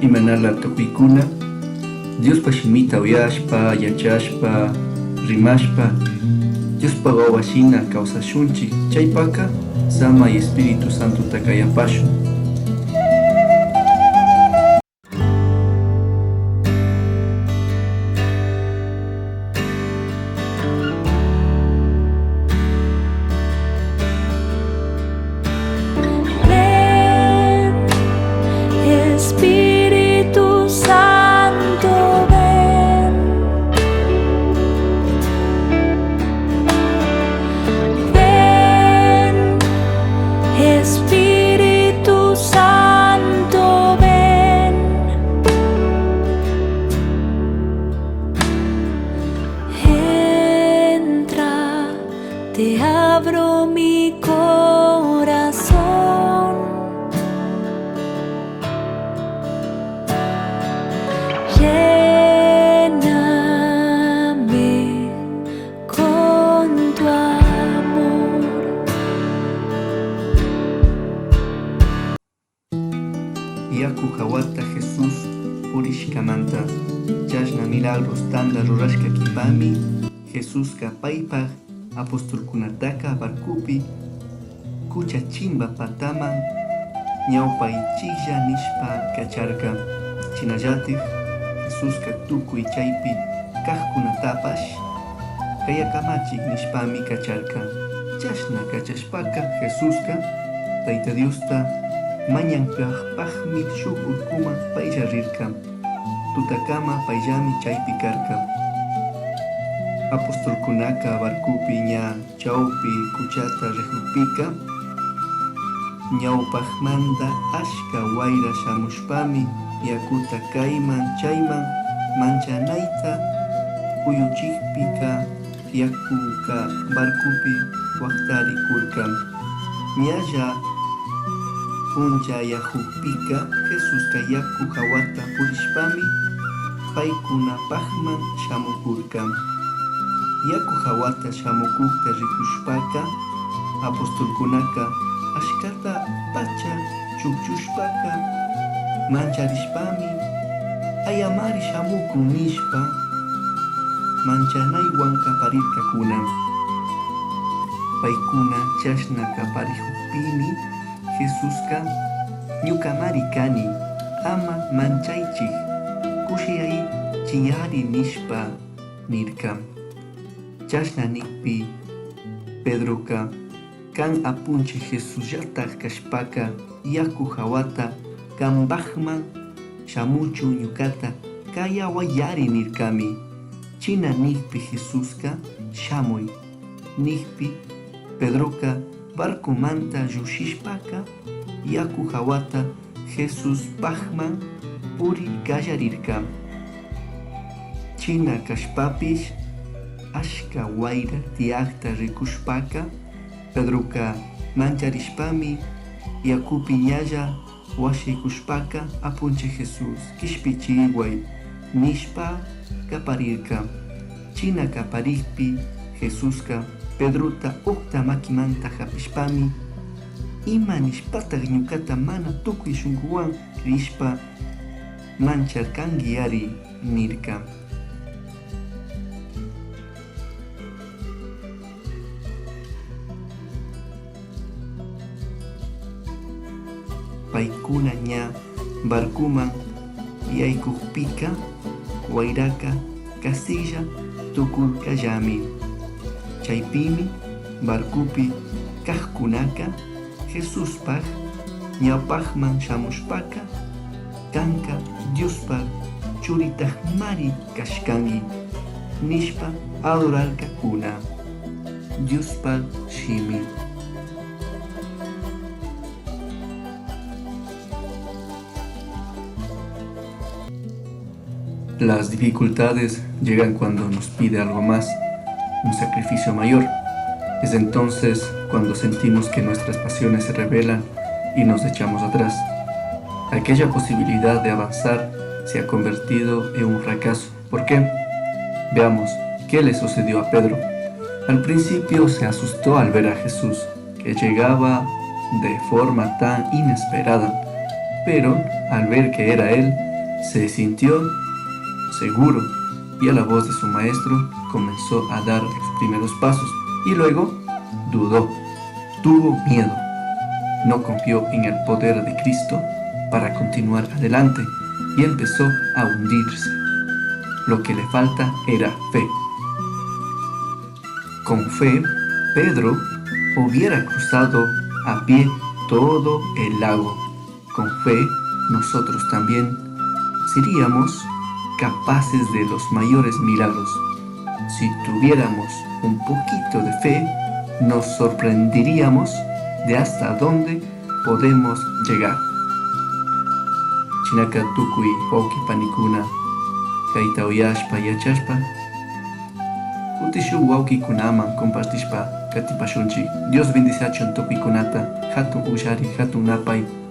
Imanala tucuicuna Diospa shimita uyashpa, yachashpa, rimashpa, Diospa wawa shina kawsashunchik, chaypaka Samay Espíritu Santotaka yapashun. Ven, Espíritu Santo, ven. Ven, Espíritu Santo, ven. Entra, te abro mi corazón. Lléname con tu amor. Yacu jahuata Jesús purishcamanta chashna milagros tanda rurashca q'uipami Jesusca paipaj apostolcunataca barcopi cucha chimba pataman ñaupaichijlla nishpa cacharca. Shinallataj Jesusca tucui chaipi cajcunatapash cayacamachij nishpami cacharca. Chashna cachashpaca Jesusca Taita Diosta mañangapajmi shuj urcuman pailla rirca. Tutacama paillami chaipi carca. Apostolcunaca barcopi ña chaupi cuchata rijujpica, ñaupajmanta achca huaira shamushpami yacuta caiman chaiman manchanaita cuyuchijpica yacuca barcopi huajtaricurca. Ñalla punllayajujpica Jesusca yacu jahuata purishpami paicunapajman shamucurca. Yacu jahuata shamucujta ricushpaca apostolcunaca achcata pacha chujchushpaca mancharishpami ayamari shamucun nishpa manchanaihuan caparircacuna. Paicuna chashna caparijujpimi Jesusca, Ñucamari cani, ama manchaichij, cushiyaichiyari nishpa nirca. Chashna nijpi Pedroca, Can Apunchij Jesusllataj cashpaca yacu jahuata cambajman shamuchun ñucata cayahuayari nircami. China nijpi Jesusca, Shamui, nijpi Pedroca barcomanta llujshishpaca yacu jahuata Jesuspajman puri callarirca. China cashpapish achca huaira tiyajta ricushpaca Pedroca mancharishpami yacupi ñalla huashicushpaca Apunchij Jesús, quishpichihuai! nishpa caparirca. China caparijpi Jesusca Pedrota ujta maquimanta japishpami, Ima nishpataj ñucata mana tucui shunguhuan crishpa mancharcanguiari? nirca. Paicuna ña barcoman yaicujpica huairaca casilla tucurcallami. Chaipimi barcopi cajcunaca Jesuspaj ñaupajman shamushpaca, Canca Diospaj Churitajmari cashcangui nishpa adorarcacuna. Diospaj Shimi. Las dificultades llegan cuando nos pide algo más, un sacrificio mayor. Es entonces cuando sentimos que nuestras pasiones se rebelan y nos echamos atrás. Aquella posibilidad de avanzar se ha convertido en un fracaso. ¿Por qué? Veamos, ¿qué le sucedió a Pedro? Al principio se asustó al ver a Jesús, que llegaba de forma tan inesperada, pero al ver que era él, Se sintió seguro y a la voz de su maestro comenzó a dar los primeros pasos y luego dudó, tuvo miedo, no confió en el poder de Cristo para continuar adelante y empezó a hundirse. Lo que le falta era fe. Con fe, Pedro hubiera cruzado a pie todo el lago. Con fe, nosotros también seríamos capaces de los mayores milagros. Si tuviéramos un poquito de fe, nos sorprenderíamos de hasta dónde podemos llegar. Shinaka tukuy wawki panikuna kayta uyashpa yachashpa kutin shuk wawkikunaman compartishpa katipashunchik. Dios bendiciachun tukuykunata hatun ushari hatun napay.